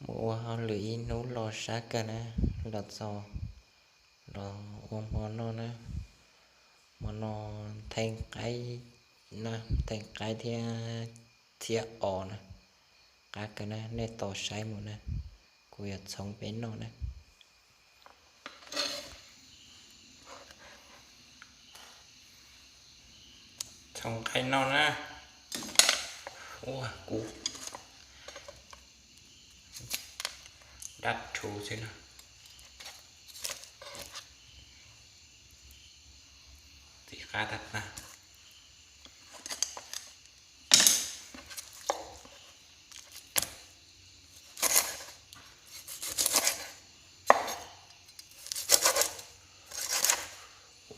Mus ua hauj lwm ib hnub los sab kawg na, los txog los ua hmo noj na. Hmo no ntxhee qaib, ntxhee qaib thiab txhiab os na. Qab kawg na, nej tos saib mus na, kuv yuav txhoov peb noj na. Txhoov qaib noj na. Ua kuv dab rhuv xwb na. Txiv qab tag tag.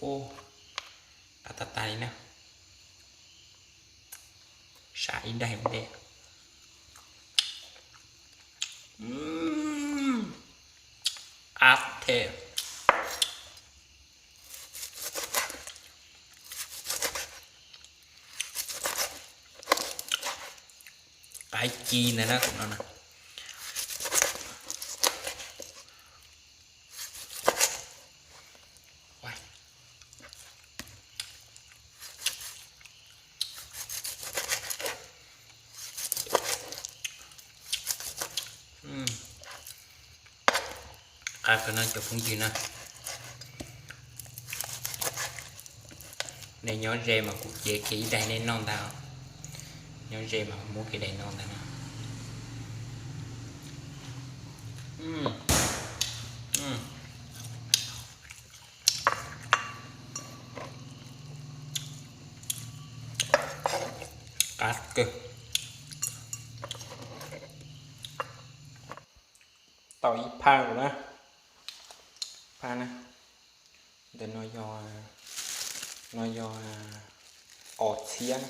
Ua qab tag tag li na. Sab ib daim ua ntej. Qab thiab. Qaib ci ntawd na, tus no na. Qab kawg no cov phooj ywg na. Nej nyob ze mas kuv cev kiag ib daim nej noj ntag. Nyob ze mas muab kiag daim no ntag na. Qab kawg. Tau ib phaj lawm na. Phaj na. Ntawm no yog, no yog os txhiab,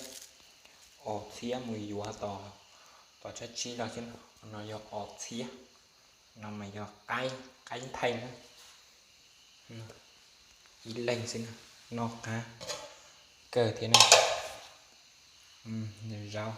os txhiab mus yuav tom, tom tsab tsib los xwb. No yog os txhiab, no mas yog qaib, qaib ntxhee na. Ib leeg xwb na, noj qab kawg thiab na. Zaub,